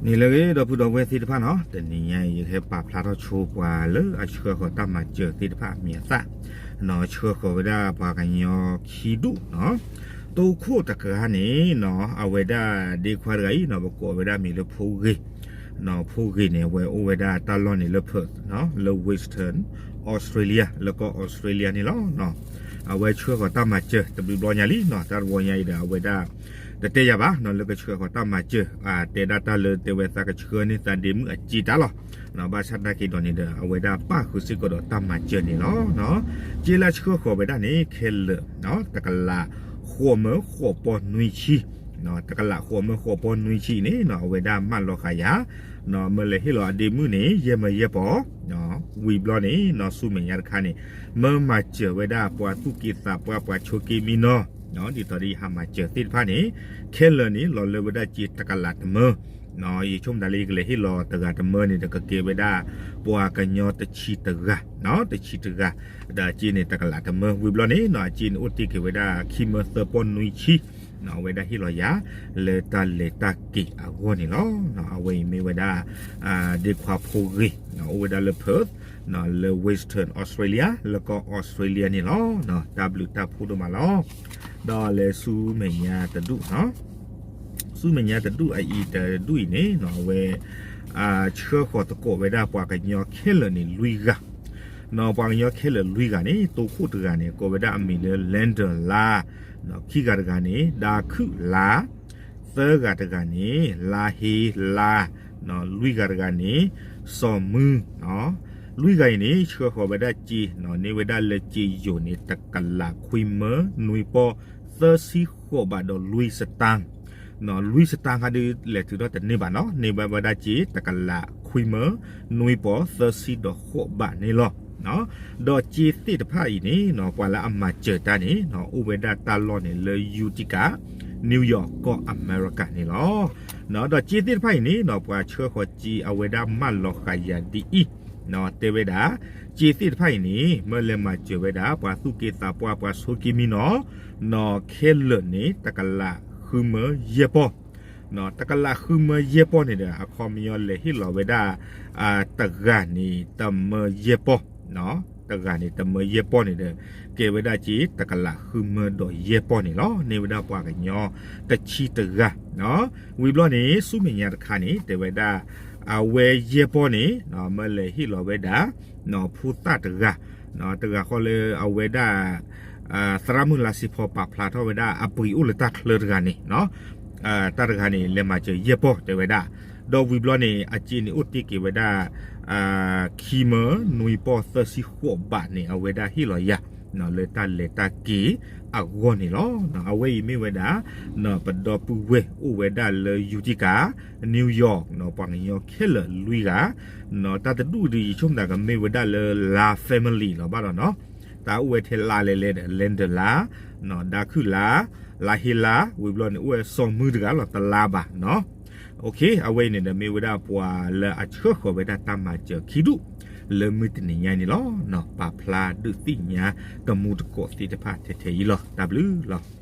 နံၤလၢအဂ့ၤ ဒီပုၢ်ဒီဝဲၢ်သ့ၣ်တဖၣ်နီၤ, တနံၤညါအံၤ ယကဟဲပာ်ဖျါထီၣ်ဆိပှၤလၢအဆှၢဃီၤတၢ်မၤစၢၤသ့ၣ်တဖၣ်အမံၤအသၣ်, ဆှၢဃီၤဝဲဒၣ်ပှၤကညီခံဒူၣ်နီၤ, တိခိၣ်တကါန့ၣ်နီၤ အဝဲဒၣ်ဒ့ခွါတဂၤအံၤနီၤ ပကိးဝဲဒၣ်မံၤလၢဖိဂ့ၤ, ဖိဂ့ၤန့ၣ် အဝဲအိၣ်ဝဲဒၣ်တၢ်လီၢ်န့ၣ်လၢ Perth နီၤ လၢ Western Australia လၢကီၢ် Australia န့ၣ်လီၤ. အဝဲဆှၢဃီၤတၢ်မၤစၢၤတဘျုးဘျီညါလံနီၤ, တၢ်တဘျီညါအံၤဒီး အဝဲဒၣ် တတဲယၤဘၣ်နီၤ လၢကဆှၢဃီၤတၢ်မၤစၢၤ, တဲဒၣ်တၢ်လၢတဲဝဲသးကဆှၢန့ၢ်သးဒ့မုၣ်အစ့တၢ်လီၤ. ဘၣ်ဆၣ်သနာ်က့ဒီးန့ၣ်ဒီး အဝဲဒၣ်ပၣ်ဃုာ်စ့ၢ်ကီးဒီးတၢ်မၤစၢၤန့ၣ်လီၤ. စ့လၢဆှၢဃီၤဝဲဒၣ်န့ၣ် ခဲလၢာ် တကလးဃိးမၢဃိးပီၢ်နွံဆံ, တကလးဃိးမၢဃိးပီၢ်နွံဆံန့ၣ်နီၤ အဝဲဒၣ်မၢလီၤဃာ်ယၤ, မၢလဲၤဟ့ၣ်လီၤအဒ့မုၣ်န့ၣ် ယဲၢ်မၢယဲၢ်ပီၢ်, ဝံၤဘျီန့ၣ်နီၤ ဆူမဲာ်ညါတခါန့ၣ် မၢမၤစၢၤဝဲဒၣ်ပှၤသူၣ်က့သးပှၢ် ပှၤဆိးက့မံနီၤ, ဒ်သိးဒီးယဟးမၤစၢၤသ့ၣ်တဖၣ်န့ၣ် ခဲလၢာ်န့ၣ် လီၤလၢဝဲဒၣ်စ့တကလးတမၢ, ယဆိကမိၣ်သးလၢယကလဲၤဟ့ၣ်လီၤတဂၤတမၢန့ၣ်ဒီး ကကဲဝဲဒၣ်ပှၤကညီတဆံတဂၤ, တဆံတဂၤ, ဒီးအစ့န့ၣ်တကလးတမၢ, ဝံၤဘျီန့ၣ်နီၤ အစ့န့ၣ်အိၣ်တ့ၢ်က့ၤဝဲဒၣ် ခံမၢသၢပီၢ်နွံဆံ, အဝဲဒၣ်ဟ့ၣ်လီၤယၤ လၢတၢ်လဲၤတၢ်က့ၤအဂီၢ်န့ၣ်လီၤ. အဝဲအံၤမ့ၢ်ဝဲဒၣ် ဒ့ခွါဖိဂ့ၤ အိၣ်ဝဲဒၣ်လၢ Perth လၢ Western Australia လၢကီၢ် Australia န့ၣ်လီၤ. တၢ်ဘျုးတၢ်ဖှိၣ်ဒိၣ်မးလီၤ. ဒီးလဲၤဆူမဲာ်ညါတဒူၣ်, ဆူမဲာ်ညါတဒူၣ်အအံၤတဒူၣ်အံၤန့ၣ်နီၤ အဝဲ ဆှၢဃီၤသကိးဝဲဒၣ်ပှၤကညီခဲလၢာ်န့ၣ်လွံၢ်ဂၤ, ပှၤကညီခဲလၢာ်လွံၢ်ဂၤန့ၣ် တိခိၣ်တဂၤန့ၣ် ကိးဝဲဒၣ်အမံၤလၢ Lender လါ, ခံဂၤတဂၤန့ၣ် ဒါခုၣ်လါ, သၢဂၤတဂၤန့ၣ် လါဟ့လါ, လွံၢ်ဂၤတဂၤန့ၣ် စီၤမုၢ်, လွံၢ်ဂၤအံၤန့ၣ် ဆှၢဃီၤဝဲဒၣ်စ့, န့ၢ်ဝဲဒၣ်လၢစ့ယိၤန့ၣ် တကလးခွံမၢနွံပီၢ်သၢဆံဃိးဘးဒီးလွံၢ်စတၢၢ် လွံၢ်စတၢၢ်ဃါဒုးလဲၤထုးထီၣ်တန့ၢ်ဘၣ်နီၤ, န့ၢ်ဘၣ်ဝဲဒၣ်စ့တကလးခွံမၢနွံပီၢ်သၢဆံဒီးဃိးဘးန့ၣ်လီၤ. ဒီးစ့သ့ၣ်တဖၣ်အံၤန့ၣ် ပှၤလၢအမၤစၢၤတၢ်န့ၣ် အိၣ်ဝဲဒၣ်တၢ်လီၢ်န့ၣ်လၢ Utica, New York ကီၢ်အမဲရကၤန့ၣ်လီၤ. ဒီးစ့သ့ၣ်တဖၣ်အံၤန့ၣ် ပှၤဆှၢဃီၤစ့အဝဲဒၣ်မၢလီၤဃာ်ယၤဒ်အံၤ, တဲဝဲဒၣ် စ့သ့ၣ်တဖၣ်အံၤန့ၣ် မၢလဲၤမၤစၢၤဝဲဒၣ် ပှၤသူၣ်က့သးပှၢ် ပှၤဆိးက့မံနီၤ, ခဲလၢာ်န့ၣ် တကလးဃုမၢယဲၢ်ပီၢ်, တကလးဃုမၢယဲၢ်ပီၢ်န့ၣ်ဒီး အခီပညီလဲၤဟ့ၣ်လီၤဝဲဒၣ် တဂၤန့ၣ်တမၢယဲၢ်ပီၢ်, တဂၤန့ၣ်တမၢယဲၢ်ပီၢ်န့ၣ်ဒီး ကဲဝဲဒၣ်စ့တကလးဃုမၢဒီးယဲၢ်ပီၢ်န့ၣ်လီၤ. န့ၢ်ဝဲဒၣ်ပှၤကညီတဆံတဂၤ, ဝံၤဘျီန့ၣ် ဆူမဲာ်ညါတခါန့ၣ် တဲဝဲဒၣ် အဝဲယဲၢ်ပီၢ်န့ၣ် မၢလဲၤဟ့ၣ်လီၤဝဲဒၣ် ဖိသၣ်တဂၤ, တဂၤဃီလၢအဝဲဒၣ် သရၣ်မုၣ်လါစ့ဖီပာ်ဖျါထီၣ်ဝဲဒၣ် အပှ့ၤအိၣ်လၢတၢ်ချၢတဂၤန့ၣ်, တၢ်တဂၤန့ၣ် လဲၤမၤစၢၤယဲၢ်ပီၢ်တဲဝဲဒၣ်, ဒီးဝံၤဘျီန့ၣ် အစ့န့ၣ်အိၣ်တ့ၢ်က့ၤဝဲဒၣ် ခံမၢနွံပီၢ်သၢဆံဃိးဘးန့ၣ် အဝဲဒၣ်ဟ့ၣ်လီၤယၤ လၢတၢ်လဲၤတၢ်က့ၤအဂီၢ်န့ၣ်လီၤ. အဝဲအံၤမ့ၢ်ဝဲဒၣ် ပဒီပုၢ်ဝဲၢ်အိၣ်ဝဲဒၣ်လၢ Utica, New York ပှၤကညီခဲလၢာ်လွံၢ်ဂၤ, တၢ်တဒူၣ်ဒုး ယဆိကမိၣ်သးကမ့ၢ်ဝဲဒၣ်လၢ လါ family လီၤဘၣ်ဒီးနီၤ, တၢ်အိၣ်ဝဲထဲလါလဲၤလဲၤဒီး Lender လါ, ဒါခုၣ်လါ, လါဟ့လါ, ဝံၤဘျီန့ၣ် အိၣ်ဝဲစီၤမုၢ်တဂၤလီၤ တလါဘၣ်နီၤ. အဝဲအံၤန့ၣ်ဒီးမ့ၢ်ဝဲဒၣ်ပှၤလၢအဆှၢဃီၤဝဲဒၣ်တၢ်မၤစၢၤခံဒူၣ် လၢမုၢ်တနံၤညါအံၤန့ၣ်လီၤ. ပာ်ဖျါဒုးသ့ၣ်ညါတမူတကိးသ့ၣ်တဖၣ်ထဲထဲအံၤလီၤ. တၢ်ဘျုးလီၤ.